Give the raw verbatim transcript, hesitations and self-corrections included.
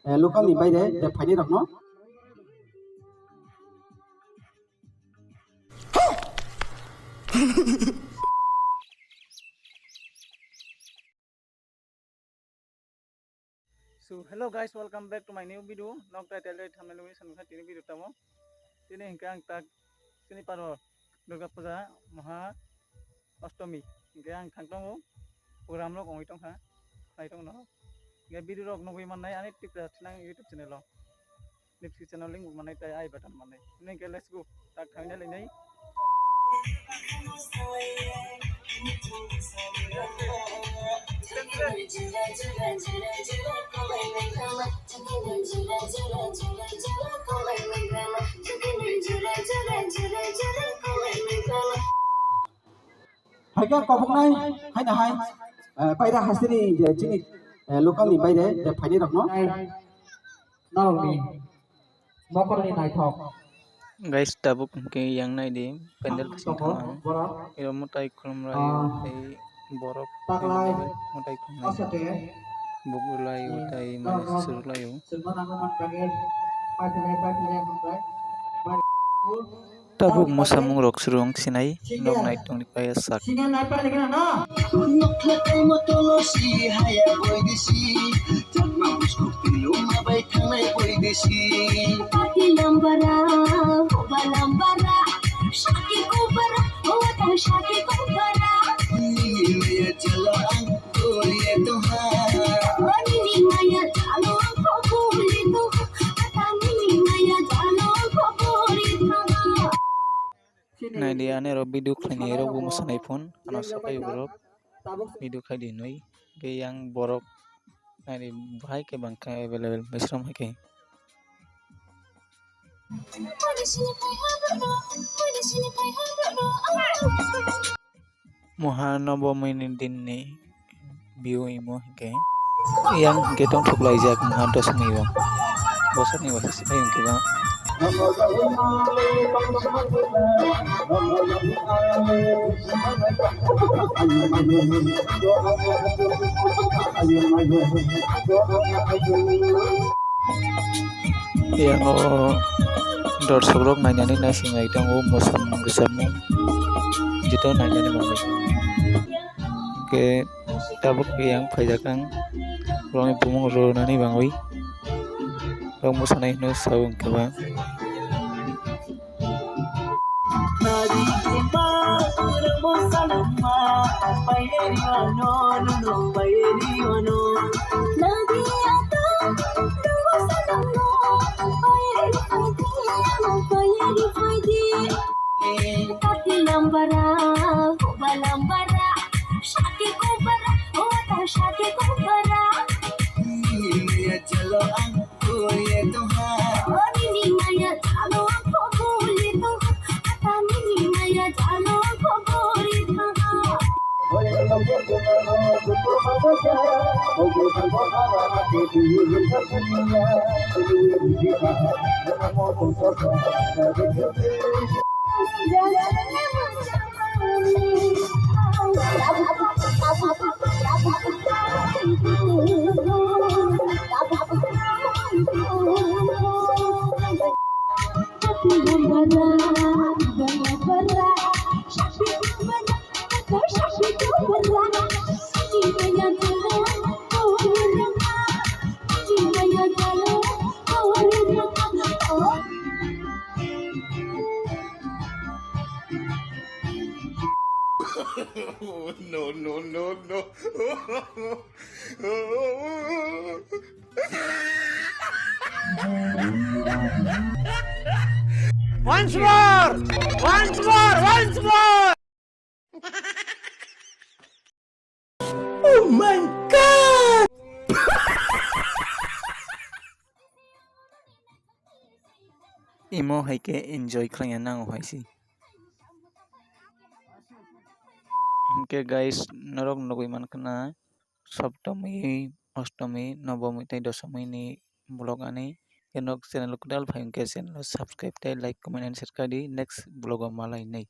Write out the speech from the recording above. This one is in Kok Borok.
eh, local ni baire, eh, phainai rokno. So hello guys, welcome back to my new video. Nok title dai thumbnail wi sanukha tini video tamo. Tini hingke ang tak sini paro Durga Puja Maha Ashtomi. Hingke ang thang tongo. Program rok ongoi tongkha. Nai tongno. Hingke video rok nugui mannai ani Tipra Thinang YouTube channel o. Description o link bo manai tei I button manai. Nini ke let's go. Tak thangna lenai. Hai khe koboknai haino hai, eh, baire hasteni je chini, eh, local ni baire je phainai rokno. Norokni mokolni naithok. Guys, tabuk hwnkhe yang naidi, pandal kasing tongkha thangmani. Borok. Iro mwtai khulumlaio, ah, tei borok taklai, mwtai khulumlaio. Asate. Buk rwlaio, hmm, tei manwi, ah, ah, susurlaio. Chwngno nangma bagwi paiphinai, paiphinai hambai. Tabuk mosamung rok swrwng sinai, nok nai tongni paya sak. Nokla kaimo tolosi haya boidisi, chakma buskuk tiluma bai thangnai boidisi. Pati lambara, hoba lambara, shaki kubara, hoba shaki kubara. Nini maya jalo ang Naidi ani rok video khlaini rok bo mwsanai phone ano sapai borok video khai di hinwi tei yang borok naidi bahai khe bangkha available mesrom hai khe. Moha Nobomini dinni view imo hwnkhe yang hwnkhe tongthok laijak moha dosmi o. Bosoni waisa se hwnkhe ba. Yang o dorsokrok nainani naising nai tongo, mosamung rwchapmung joto nainani bagwi. Hwnkhe tabuk yang phaijak ang borokni bumung rwnani bagwi. Borok mwsanai hwnwi sao hwnkhe ba. Lambara, hoba lambara, shaki kubara, hoba shaki kubara. Nini maya jalo ang kuli tuha. Oh, nini maya jalo ang kuli tuha. Ata nini maya jalo ang kuli tuha. No, no, no, no. Once more! Once more! Once more! Oh my God! Imo hai khe enjoy khlaiya nango hai se. Hwnkhe guys, norok nugwi mankha na Saptami, Ashtomi, Nobomi tei Dosomini vlog ani. Khe nok channel o kwtal phai hwnkhe channel o subscribe tei like, comment and share khai di. Next vlog o malai nai.